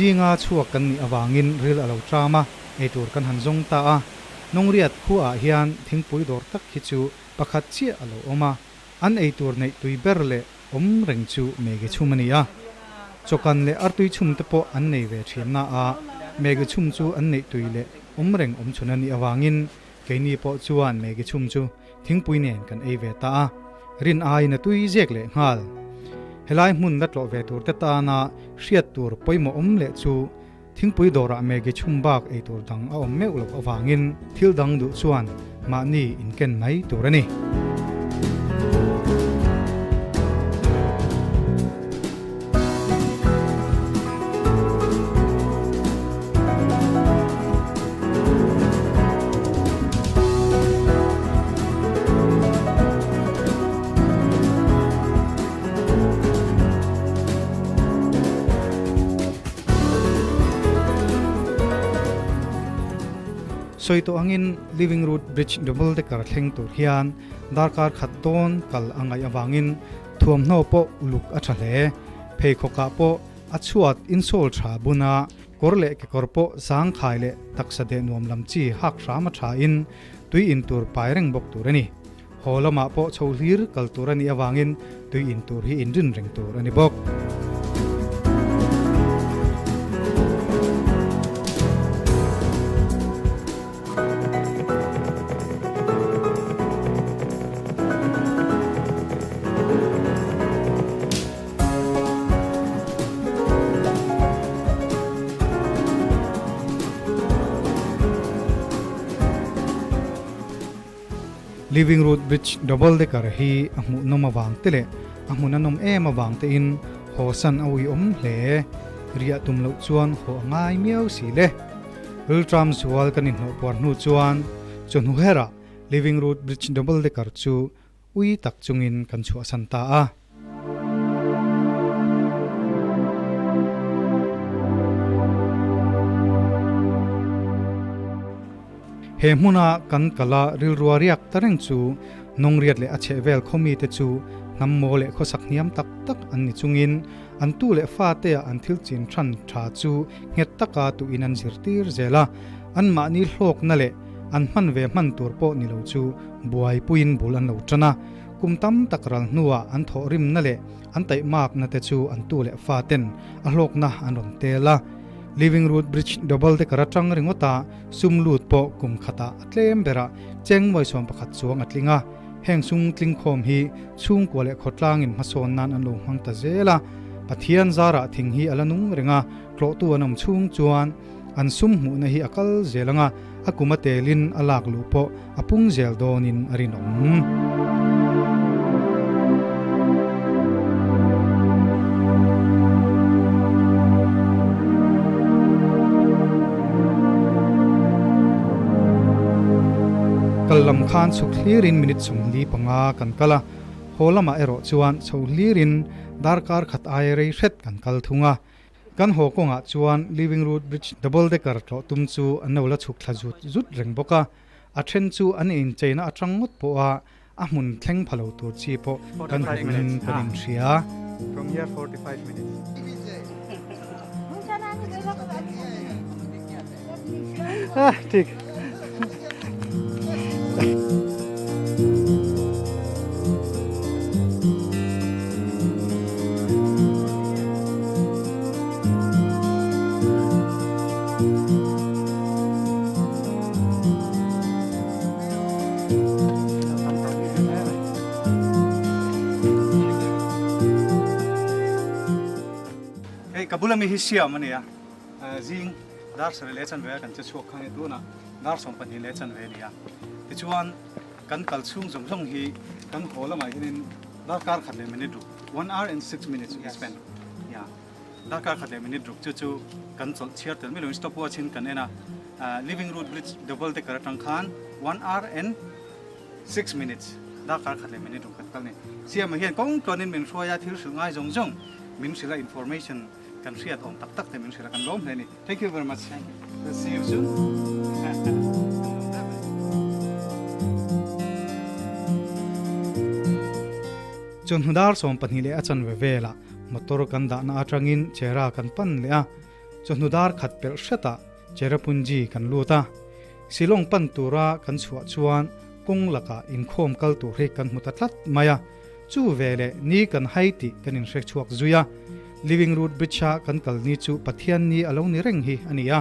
Zinga chhuak kan nih avangin ril a lo tram a, eitur kan han zawng ta a. Nongriat khuaah hian thingpui dawr tak hi chu pakhat chiah a lo awm a, an eitur neih tui ber leh awm reng chu Maggi chhum a ni a. Chawkan leh artui chhum te pawh an nei ve thin na a, Maggi chhum chu an neih tui leh awm reng awm chhun a nih avangin keini pawh chuan Maggi chhum chu thingpui nen kan ei ve ta a, rin aiin a tui zek leh nghal. Helai hmun la tlawh ve tur te tana hriat tur pawimawh awm leh chu thingpui dawrah Maggi chhum bak ei tur dang a awm meuh loh avangin thil dang duh chuan mahni inken mai tur a ni. Sawi tawh angin Living Root Bridge Double Decker thleng tur hian darkar khat dawn kal a ngaih avangin thuamhnaw pawh uluk a tha hle. Pheikhawkah pawh a chhuat insole tha buna kawr leh kekawr pawh zangkhai leh taksa deh nuam lam chi hak hram a tha in tui in tur pai reng bawk tur a ni. Haw lamah pawh chho hlir kal tur a nih avangin tui in tur hi inrin reng tur a ni bawk. Living Root Bridge Double Decker hi a hmuhnawm avang te leh a hmun a nawm em avang tein haw san a uiawm hle. Riah tum loh chuan haw a ngai miau si le. Rilṭam zual kan inhnawh puar hnu chuan chawhnu herah Living Root Bridge Double Decker chu ui tak chungin kan chhuahsan ta a. He hmuna kan kala rilrua riak ta reng chu Nongriat leh a chhehvel khawmite chu hnam maw leh khawsak hniam tak tak an ni chungin an tu leh fatea an thil chin than tha chu nghet taka tuin an zirtir zel a, anmahni hlawkna leh an hman ve hman tur pawh ni lo chu buaipuiin bul an lo tan a. Kum tam tak ral hnuah an thawhrimna leh an taihmakna te chu an tu leh fa ten a hlawkna an rawn tel a. Living Root Bridge Double Decker atang ringawta sum lut pawh kum khatah a tlem berah cheng mawihsawm pakhat chuang a tling a. Heng sum tlingkhawm hi chhungkua leh khawtlangin hmasawn nan an lo hmang ta zel a. Pathian zarah thing hi a la nung reng a, tlawhtu an awm chhung chuan an sum hmuhna hi a kal zel ang a, a kum a telin a lak luh pawh a pung zel dawnin a rinawm. Kal lam khan chhuk hlirin minute 45 kan kal a, haw lamah erawh chuan chho hlirin darkar khat aia rei hret kan kal thung a. Kan haw kawngah chuan Living Root Bridge Double Decker tlawh tum chu an lo la chhuk thla zut zut reng bawk a, a then chu an incheina atang ngawt pawh a a hmun thleng pha lo tur chi pawh kan hmuhin kan inhria. From here 45 minutes. Ah, thik. Hei ka bula mi hi siam a nia zing dar sarih leh chanve a kan che chhuak kha a ni tunah dar 12 leh chanve a ni a tichuan kan kal chhung zawng zawng hi kan haw lamah hianin darkar khat leh minute ruk one hour and six minutes we spend yeah darkar khat leh minute ruk chu chu kan chawlh chhiar tel mai lovin stopwatch in kan en a living root bridge double decker atang khan one hour and six minutes darkar khat leh minute ruk kan kal a ni siama hian kawng tluanin min hruai a thil hrilh ngai zawng zawng min hrilh a information kan hriat awm tak tak te min hrilh a kan lawm hle a ni thank you very much we'll see you soon. Chawhnu dar 12 leh a chanve velah motor kan dahna atangin Chera kan pan leh a, chawhnu dar khat pelh hretah Cherrapunji kan lut a. Shillong pan tura kan chhuah chuan kawng lakah inkhawm kal tur hi kan hmu ta tlat mai a. Chu veleh ni kan hai tih kan inhre chhuak zui a, Living Root Bridge-a kan kal ni chu Pathian ni a lo ni reng hi a ni a,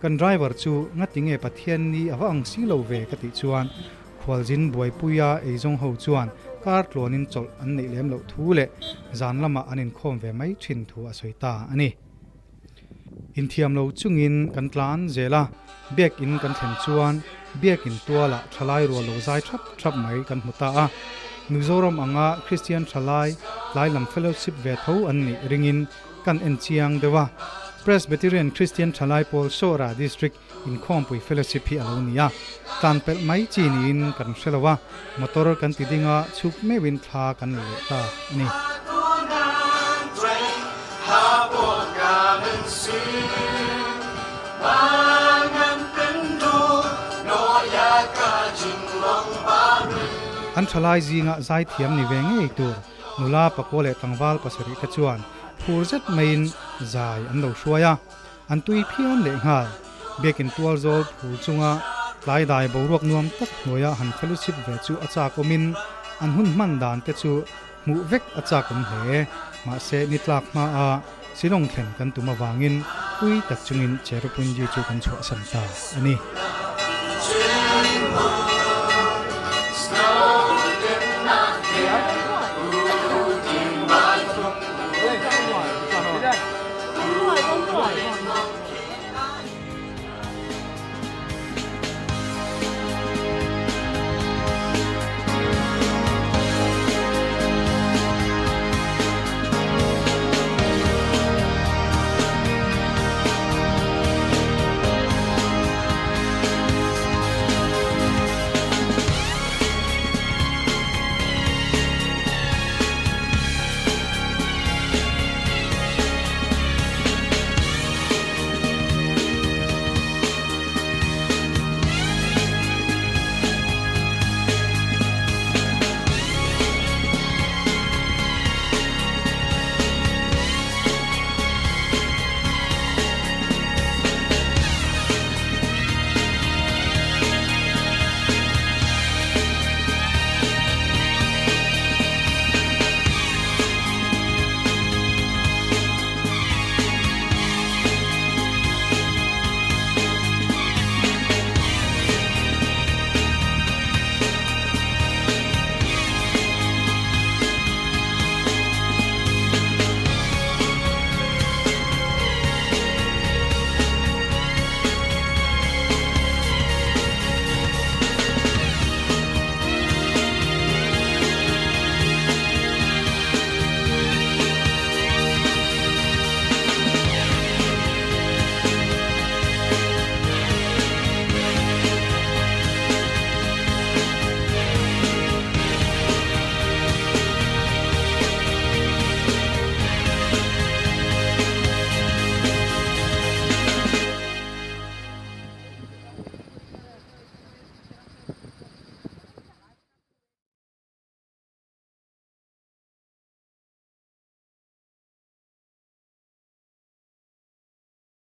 kan driver chu ngati nge Pathian ni a va ang si lo ve ka tih chuan khualzin buaipuia eizawng ho chuan kar tluanin chawlh an neih lem loh thu leh zan lamah an inkhawm ve mai thin thu a sawi ta a ni. Inthiam lo chungin kan tlan zel a, biakin kan thlen chuan biakin tualah thalai rual lo zai thap thap mai kan hmu ta a. Mizoram anga Kristian thalai tlai lam fellowship ve tho an nih ringin kan en chiang deuh a. Presbyterian Kristian thalai pawl Sawra District inkhawmpui fellowship hi a lo ni a, tlan pelh mai chi niin kan hre lo a, motor kan ti ding a, chhuk meuhin thla kan la leh ta a ni. An thalai zinga zaithiam ni ve ngei tur nula pakua leh tlangval pasarih te chuan phur zet maiin zai an lo hruai a, an tui phian leh nghal. Biakin tual zawl phur chunga tlai dai boruak nuam tak hnuaia han fellowship ve chu a chak awmin an hun hman dan te chu hmuh vek a chak awm hle. Mahse ni tlak hmaa Shillong thlen kan tum avangin ui tak chungin Cherrapunji chu kan chhuahsan ta a ni.